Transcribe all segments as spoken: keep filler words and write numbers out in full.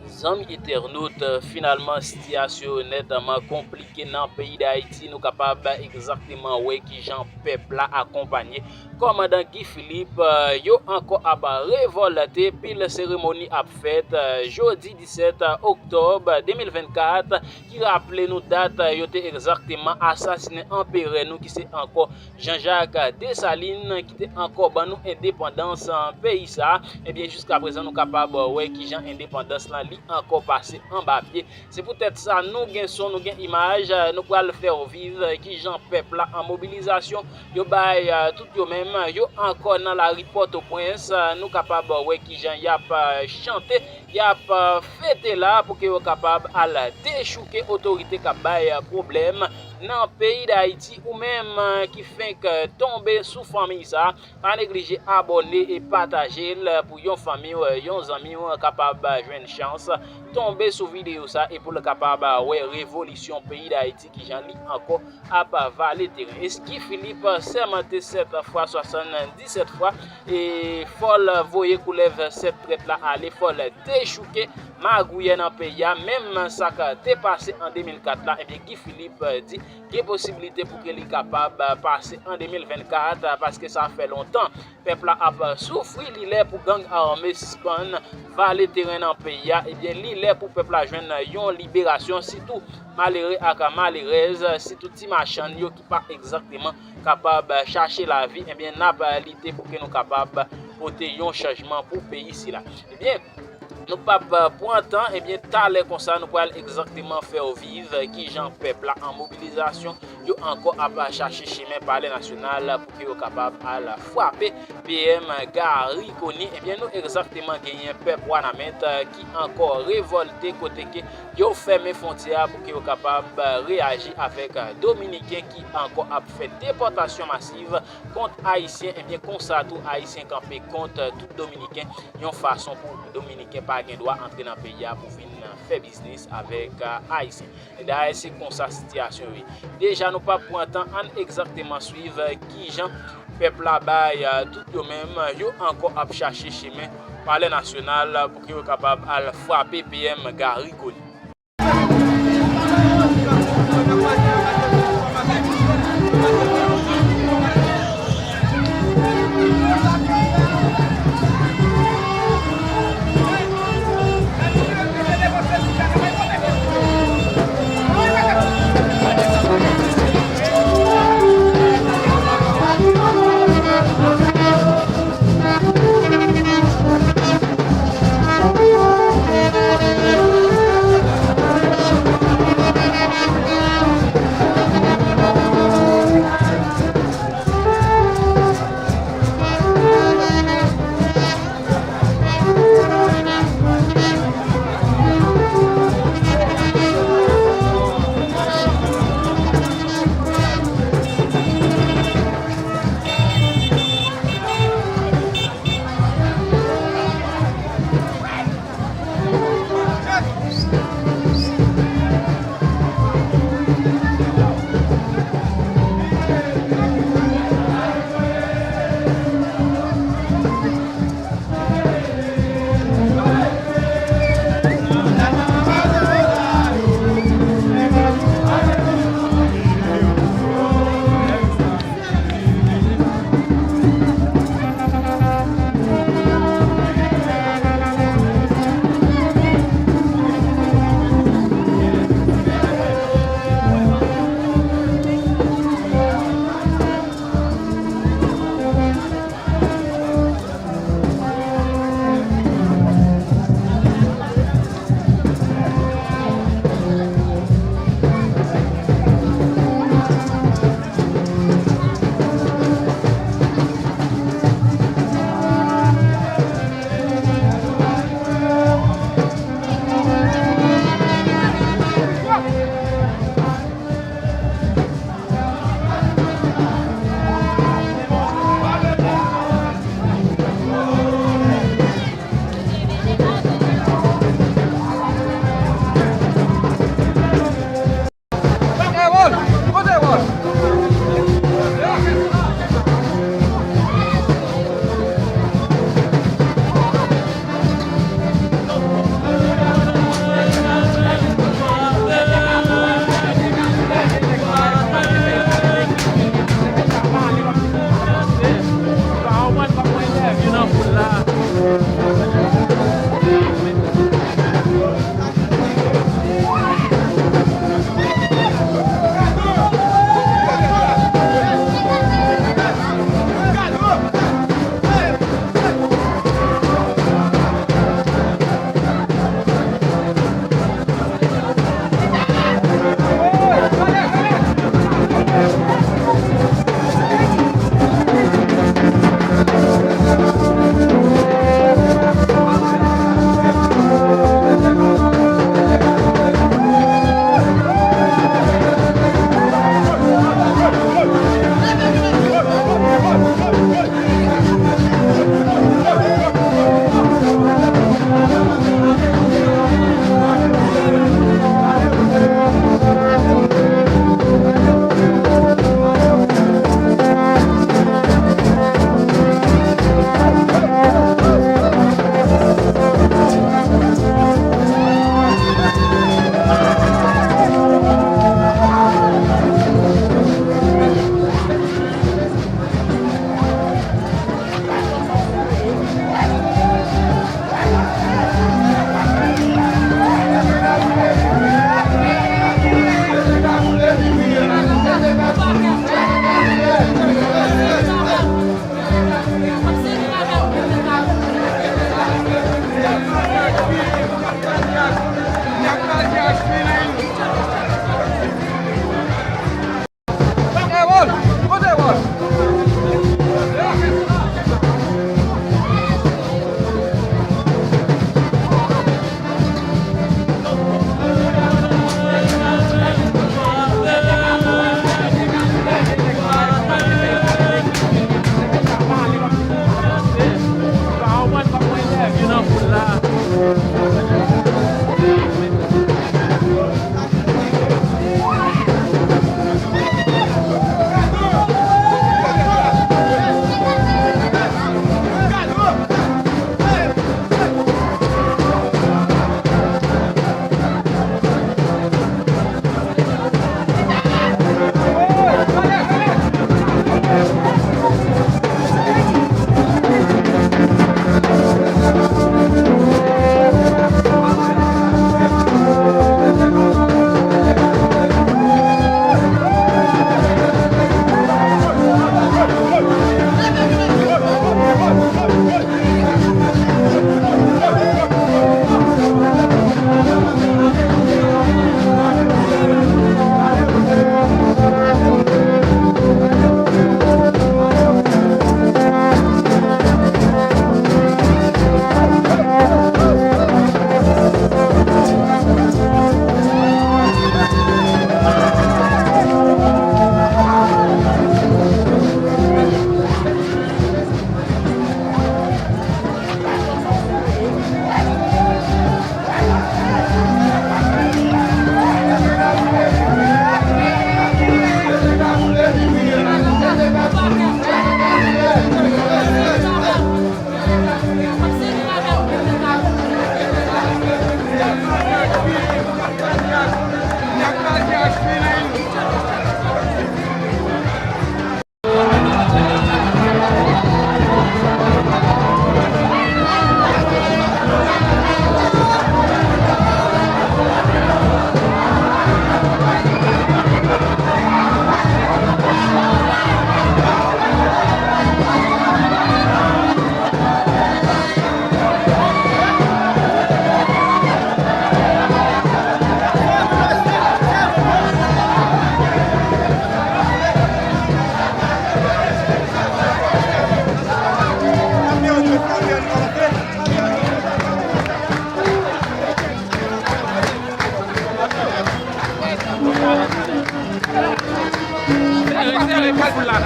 Zanmi entènot, finalman, sitiyasyon yo nètman konplike nan peyi Dayiti. Nou kapab egzakteman wè kijan pèp la akonpanye kòmandan Guy Philippe, yo ankò ap revòlte. Pil seremoni ap fèt, jodi disèt oktòb de mil vennkat, ki raple nou dat yo te egzakteman asasinen anperè nou, ki se ankò Jean-Jacques Dessalines, ki te ankò ban nou endepandans, eh, peyi sa a. Ebyen, jiska prezan, nou kapab, eh, wè kijan endepandans lan li ankò pase anba pye. Se poutèt sa, nou gen son, nou gen imaj, eh, nou pral fè w viv, eh, kijan pèp la an mobilizasyon. Yo bay, eh, tout yo menm, yo ankò nan lari Pòtoprens, eh, nou kapab, eh, wè kijan y ap, eh, chante, y ap, eh, fete la pou ke yo kapab al dechouke otorite k ap bay, eh, pwoblèm nan peyi Dayiti, ou menm, eh, ki fenk, eh, tonbe sou fanmi sa, pa neglije abòne e pataje l pou yon fanmi w, yon zanmi w kapab jwenn chans tonbe sou videyo sa e pou l kapab wè revolisyon peyi Dayiti, kijan li ankò ap vale teren. Guy Philippe sèmante sèt fwa, swasanndisèt fwa, e fò l voye koulèv sèt trèt la ale, fò l dechouke magouyè nan peyi a. Menm sa k te pase an de mil kat la, ebyen, Guy Philippe di gen posiblite pou ke li kapab pase an de mil vennkat, paske sa fè lontan pèp la ap soufri. Li lè pou gang ame sispann vale teren nan peyi a. Ebyen, li lè pou pèp la jwenn yon liberasyon, sitou malere ak malerèz, sitou ti machann yo ki pa egzakteman kapab chache lavi. Ebyen, n ap lite pou ke nou kapab pote yon chanjman pou peyi sila. Ebyen, nou p ap pran tan, ebyen, talè konsa, nou pral egzakteman fè w viv kijan pèp la an mobilizasyon, yo ankò ap chache chemen Palè Nasyonal pou ke yo kapab al frape P M Garry Conille. Ebyen, nou egzakteman genyen pèp Wanament, eh, ki ankò revòlte, kote ke yo fèmen fwontyè a pou ke yo kapab, eh, reyaji avèk, eh, Dominiken ki ankò ap fè depòtasyon masiv kont Ayisyen. Ebyen, konsa tou, Ayisyen kanpe kont, eh, tout Dominiken, yon fason pou Dominiken pa gen dwa antre nan peyi a pou vin, eh, fè biznis avèk, eh, Ayisyen. Dayè, se konsa sitiyasyon yo ye. Deja, nou p ap pran tan, ann egzakteman swiv, eh, kijan pèp la bay, eh, tout yo menm, yo ankò ap chache chemen Palè Nasyonal pou ke yo kapab al frape P M Garry Conille.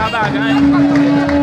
Bagay.